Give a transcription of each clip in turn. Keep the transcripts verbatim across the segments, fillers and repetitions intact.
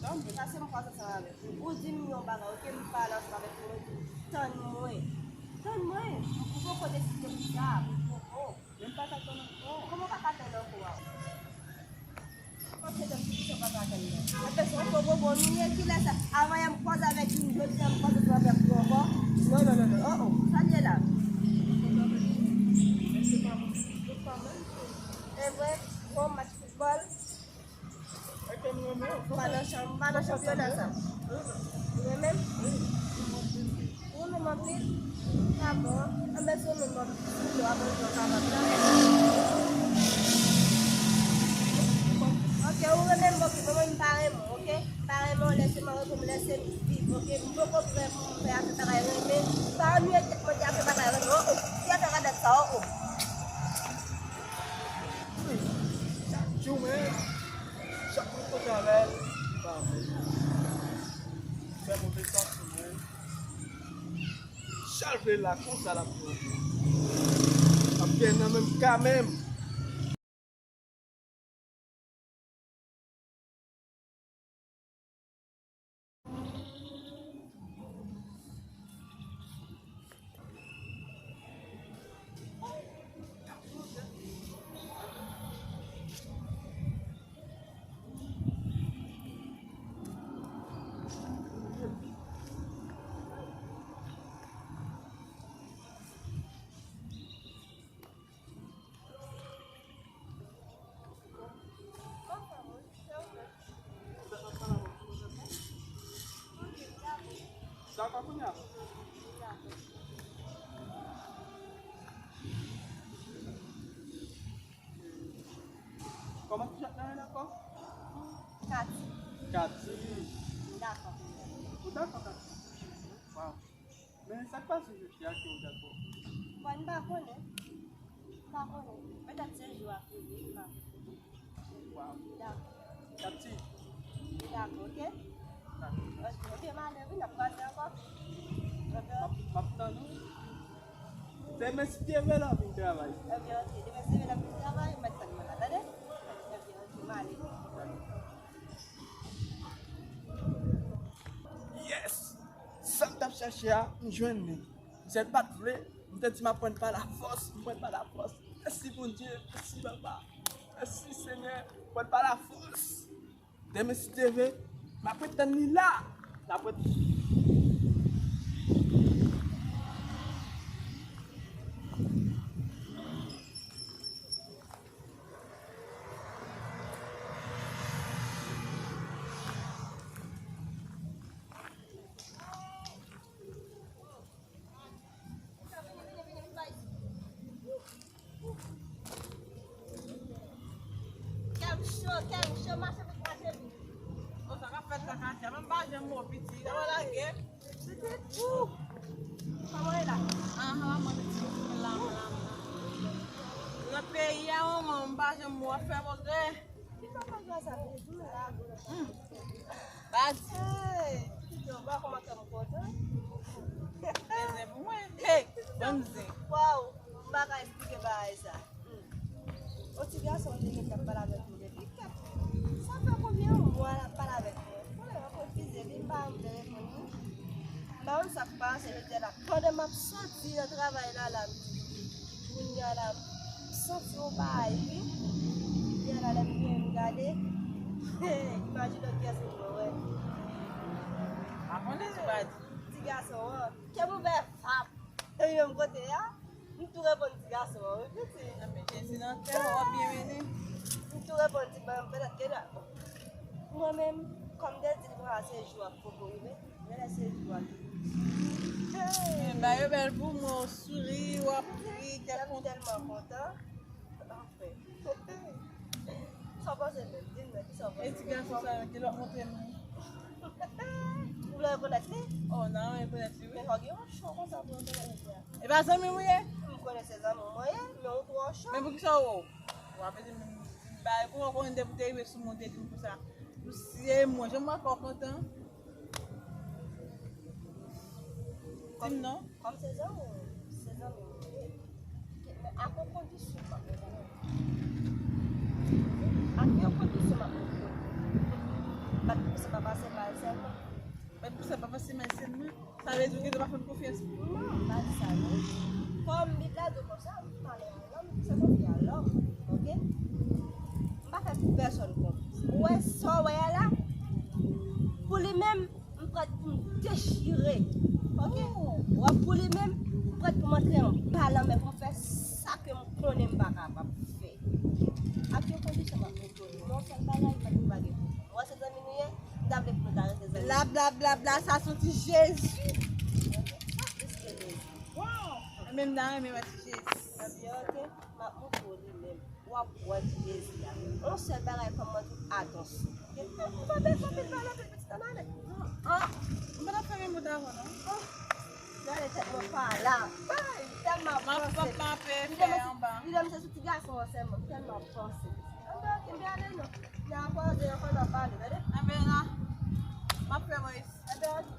Tande, pase m kwaze ansanm avèk ou. Ou di m yon bagay, oke, m pale ansanm avèk ou, ou di, tann mwen. Tann mwen. M poko deside pou sa, m poko. Men m pa ka tann ankò. Kòman w pa ka tann ankò a? Kòm se tann, poukisa w pa ka tann nan? Apre sa, w poko bon, nou ye, kilè sa? Avan yè m kwaze avèk youn, jodi a m kwaze ansanm avèk ou ankò. Non, non, non, non, oh, oh, sa l ye la? E vre, bon match foutbòl. Pa nan chanm, pa nan chanpyona sa. Ou renmen m? Ou renmen m anpil? Dakò. Anben si w renmen m anpil, si w vle w ap jwe w kapab la. Oke, ou renmen m, oke, men mwen m pa renmen w, oke? M pa renmen w, lèse m anrepo, m lèse m viv, oke? M poko prè pou m fè afè bagay renmen. Pa annuiye tèt mwen de afè bagay renmen, oh, oh. Ti afè radòt sa, oh, oh. Wi, chak jou menm, chak mwen kontre avè l, li pa vle. Fè move tan sou mwen. Sa l vle la, konsa l ap pran. Ap gen nan menm ka menm. Sa w ka kounye a? Kòman ti jèt nan rele ankò? Kati. Kati. M dakò. Ou dakò, Kati? Waw. Men sa k pase jodi a ke w dakò? Bon, m pa konnen. M pa konnen. Petèt se jou a fini, m pa konnen. Waw. Dakò. Kati. Dakò, oke? Dakò. Oke, oke, m ale wi, n ap kwaze ankò. Oke. M ap, m ap tann ou. Demen si Dye vle, lè w vin travay. Oke, oke. Demen si Dye vle, lè w vin travay, ou mèt tann mwen la, tande? Oke, oke, m ale. Yes! Sa m t ap chèche a, m jwenn li. Misye pa t vle, m te di m ap pran l pa lafòs, m pran l pa lafòs. Mèsi Bondye, mèsi Papa, mèsi Senyè, m pran l pa lafòs. Demen si Dye vle, m ap ret tann li la. L ap ret. Kè m cho, kè m cho, mache vit, mache vit. O, sa k ap fèt la, Katia? Menm pa janm wè w piti. Lè w lage. Pitit, ou. Kòman w ye la? Aha, mwen pitit, mwen la, mwen la, mwen la. Nan peyi a, manman, m pa janm wè w ap fè pwogrè. Ki fè w pa jwe sa, pitit? Ou la. Hmm. Baz. Hey, pitit, ou pa kòman kè m kontan. Men zen pou mwen. Hey, ban m zen. Waw, m pa ka eksplike bagay sa. Hmm. Yon ti gason te gen k ap pale avèk mwen depi kèk, sa fè konbyen mwa l ap pale avèk mwen. Konnen m konfize, li pa vle reponn li. M pa konn sa k pase, jodi a la, pandan m ap soti nan travay la, la, m di, kounye a la, m santi yon bagay, wi. Kounye a la, lè m vin gade, imajine w kiyès mwen wè. Pa konnen si w pa di. Ti gason an, kè m ouvè, vap. Epi menm kote a, m tou reponn ti gason an, wi, pitit. Nan men Jezi nan kè w, w ap byen mennen. M tou reponn ti, bon, petèt ke la. Mwen menm, kòm m te di l, se jou ap poko rive, genlè se jou a tou. Hey! Men bagay yo bèl pou mwen, w souri, w ap ri, kè kontan. M tèlman kontan. Anfen. Sa w panse menm? Di m non, kisa w panse? E ti gason sa yo, ki lòt montre m li? Ou vle rekonèt li? Oh, nan, rekonèt li, wi. Men fòk gen yon cho konsa pou rekonèt li. E pa zanmi w ye? M konnen se zanmi w mwen ye, men ou twò cho. Men poukisa w wè w? W ap di m, bay pou w konnen depi w te rive sou mwen, w te di m konsa. M si e mwen, jan m wè kò kontan. Di m non. Kòm se zanmi w, se zanmi w ye. Men ak yon kondisyon m ap mete w. Ak yon kondisyon m ap mete w. Bat pou se pa pase mal sèlman. Bat pou se pa pase mal sèlman. Sa vle di ou gentan pa fè m konfyans? Non, m pa di sa non. Kòm Bib la di konsa, wi, malè a lòm, se konfye a lòm. Oke? M pa fè pèsòn konfyans. Ou wè sa w wè a la? Pou li menm, m prèt pou m dechire. Oke? Ou wè, pou li menm, m prèt pou m antre anba lanmè pou m fè sa ke m konnen m pa kapab fè. Ak yon kondisyon m ap mete w. Yon sèl bagay, fòk nou pa gen pwoblèm. Ou wè se zanmi nou ye? M ta vle pou nou ta rete zanmi. Bla, bla, bla, bla, sa soti Jezi. Sa plis ke Jezi. Waw! Mwen menm m ta renmen wè ti Jezi. Ebyen, oke, m ap montre w li menm. W ap wè ti Jezi a. Yon sèl bagay, fò m montre w atansyon. Oke? Ou pa bezwen anpil pale, anpil pitit an ale. An! M pa t ap fè menm bout avan non. An! Gade tèt mwen pa la. Ay, tèlman panse. M ap fè anba. Li di m se sou ti gason an sèlman, m tèlman panse. Anben, oke, m ale non. N a kwaze ankò, n a pale, tande? Anben, la. M ap fè voice. Anben, oke.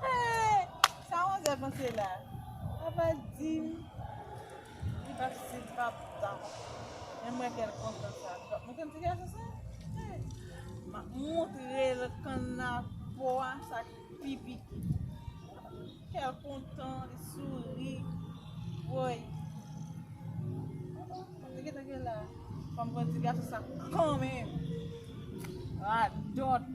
Hey! Sa manzè panse la? Papa di m li pa sezi, li pa dakò. Men mwen kè l kontan sa. Donk, mwen konn ti gason sa? Hey! M ap montre l kannapo a sa k pi pike. Kè l kontan, li souri. Woy. Teke, teke la. Fò m pran ti gason sa kanmenm. Radòt.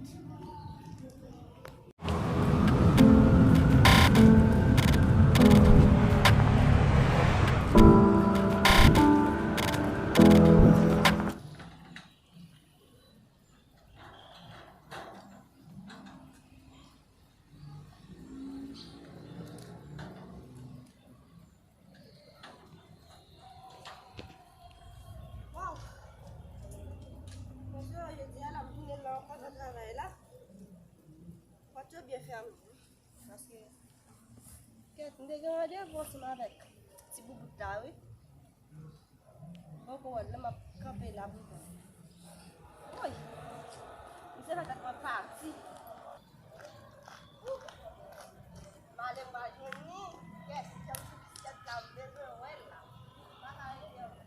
Waw! Mesye, jodi a n ap jounen nan pòt travay la. Pòt yo byen fèmen. Paske, kèt, m te gen randevou ansanm avèk ti boubout la, wi. Poko wè l, lè m ap kanpe la pou mwen. Woy! Misye fè tèt mwen pati. Malè m pa jwenn li. Kèt, jan m sou bisiklèt la, m bezwen wè l la. M pa ka rete ankò.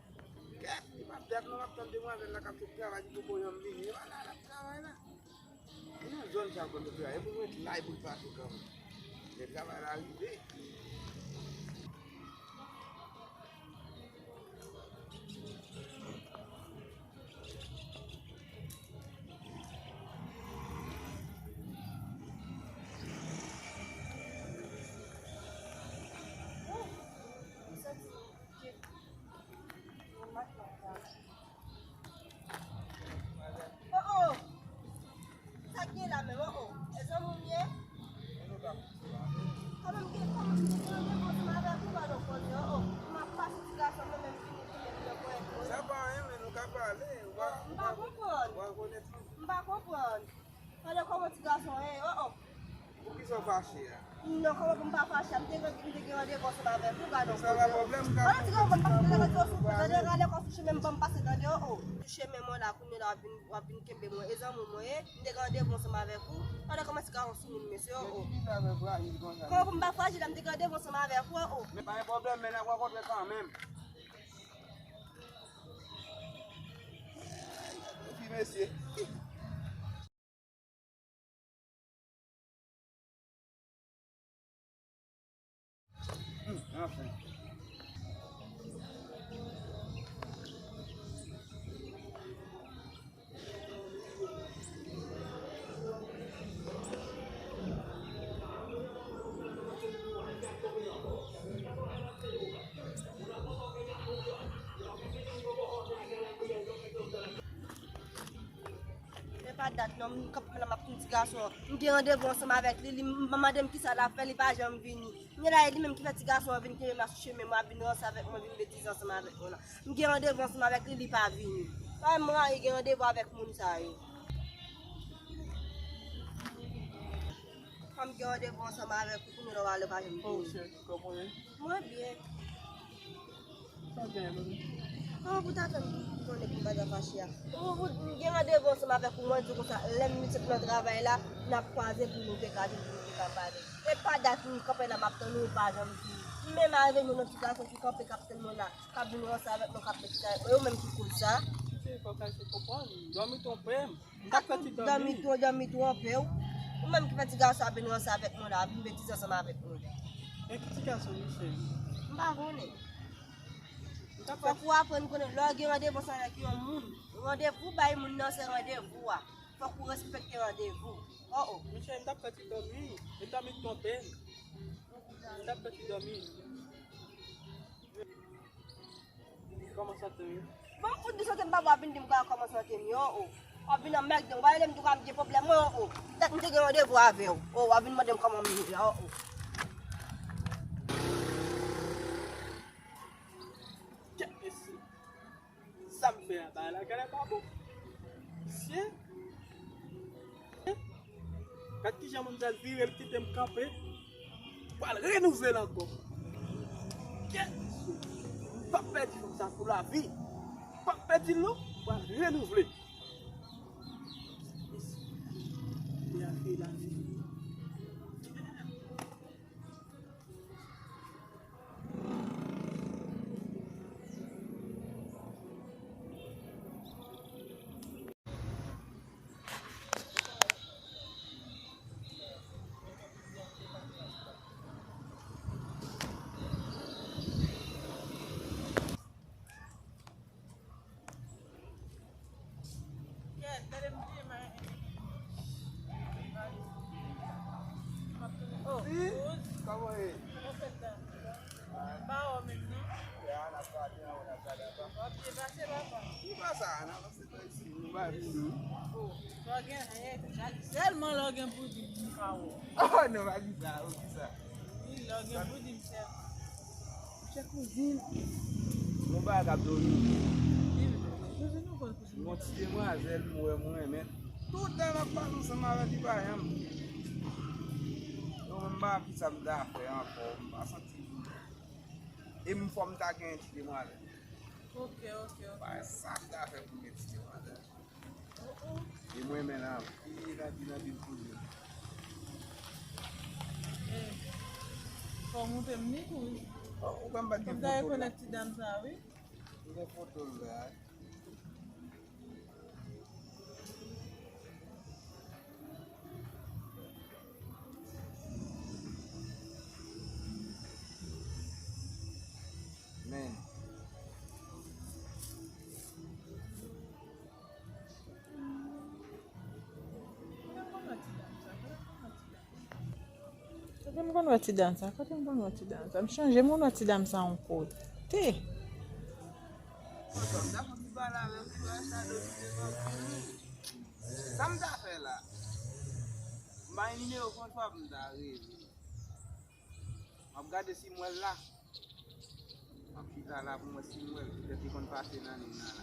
Kèt, li p ap dat non, m ap tann demwazèl la k ap sot travay, li poko janm vini. E pa la l ap travay la. E nan zòn sa l konn travay, e pou mwen la, e pou l pase kanmenm. Lè travay la rive. Oh, oh. Sa k gen la menm, oh, oh. E zanmi w ye? Kòman m gen, kòman m gen randevou ansanm avèk ou, pa nan koze, oh, oh. M ap pase ti gason mwen menm vini, vini, vini, vini. Sa pa anyen, men nou ka pale. M pa konprann. M pa konprann. Gade kòman ti gason ye, oh, oh. Poukisa w fache a? Non, kòman pou m pa fache a? M te gen, m te gen randevou ansanm avèk ou, gade yon koze. Sa pa pwoblèm, m ka... Gade ti gason, m pa fè randevou sou, gade, gade kò sou chemen m, ban m pase, gade, oh, oh. Sou chemen mwen la, kounye la, w ap vin, w ap vin kenbe mwen. E zanmi mwen ye, m te gen randevou ansanm avèk ou. Gade kòman ti gason sou moun, mesye, oh, oh. Kòman pou m pa frajil la, m te gen randevou ansanm avèk ou, oh, oh. Men pa gen pwoblèm, men n ap rankontre kanmenm. Epi mesye. Hmm, anfen. E pa dat non, m kanpe la, m ap tann ti gason an. M gen randevou ansanm avèk li, li m-, mande m kisa l ap fè, li pa janm vini. Kounye la, e li menm ki fè ti gason an vin kenbe m asou chemen mwen, ap vin ranse avèk mwen, vin betize ansanm avèk mwen la. M gen randevou ansanm avèk li, li pa vini. Pa m rayi gen randevou avèk moun sa yo. Kòm gen randevou ansanm avèk ou, kounye la w ale, w pa janm vini. Oh, cheri, kòman w ye? Mwen byen. Sa w genyen, bebe? Kòman pou ta fè m konnen pou m pa ta fache a? Ou, ou, m gen randevou ansanm avèk ou, mwen di w konsa, lè m sot nan travay la, n ap kwaze pou nou te ka jwenn, pou nou te ka pale. E pa dat m kanpe la, m ap tann ou, ou pa janm vini. M menm avèk nou, nan ti gason ki kanpe, k ap tann mwen la, k ap vin ranse avèk mwen, k ap betize avèk mwen, yo menm ki koz sa. Fòk Ayisyen konprann, dòmi twonpe m. M t ap fè ti dòmi. Dòmi two-, dòmi twonpe w. Ou menm ki fè ti gason ap vin ranse avèk mwen la, ap vin betize ansanm avèk mwen. Men ki ti gason, Michel? M pa konnen. M t ap fè. Fòk ou aprann konnen lè w gen randevou ansanm avèk yon moun. Randevou bay moun nan se randevou a. Fòk ou respekte randevou. O o. Michel, m t ap fè ti dòmi. E dòmi twonpe m. M t ap fè ti dòmi. Kòman sante w ye? Bon, m fout di sante m pa bon, w ap vin di m kòman sante m ye, o o. W ap vin anmède m, w pa rele m tou ka m gen pwoblèm mwen, o o. Petèt m te gen randevou avè w, o o, w ap vin mande m kòman m ye, o o. Kèt mesye. Sa m fè a, bagay la genlè pa bon. Mesye. Gad kijan moun sa l vire l kite m kanpe. Pral renouvle l ankò. Kèt! M p ap pèdi fanm sa pou lavi. M p ap pèdi l non. Pral renouvle. Mesye. Li a fè lavi. Kèt, gade m di, man. Oh, si, kòman ye? Ba w menm, non? Ya, n ap pale, n ap gade anba. W ap byen pase, papa? Ki pa sa, n ap pase pa isi, nou ba vini. Oh, sa w gen, eh, sèlman lè w gen pou di m, m ka wè w. Oh, non, pa di sa, oh, ki sa? Wi, lè w gen pou di m sèlman. Monchè kouzin, yon bagay k ap dòmi. Yon ti demwazèl m wè m renmen. Toutan m ap pale ansanm avè l, li pa janm. Yo, m pa ki sa m ta fè ankò, m pa santi m. E m fò m ta gen ti demwazèl. Ok, ok, ok. Pa sa m ta fè pou m gen ti demwazèl. Oh, oh. E mwen menm la, pi nan pi nan pi kouzin. Eh, fò w montre m li tou wi. Oh, ou pa m pa gen foto la. Fò m ta rekonèt ti dam sa wi. M gen foto l la. Men. Kote m konn wè ti dam sa? Kote m konn wè ti dam sa? M chonje m konn wè ti dam sa yon kote. Sa m ta fè la? M bay nimewo konn fwa pou m ta rele. M ap gade si m wè l la. M ap chita la pou m wè si m wè l. Petèt li konn pase nan liy nan la.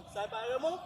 Sa pa Raymond?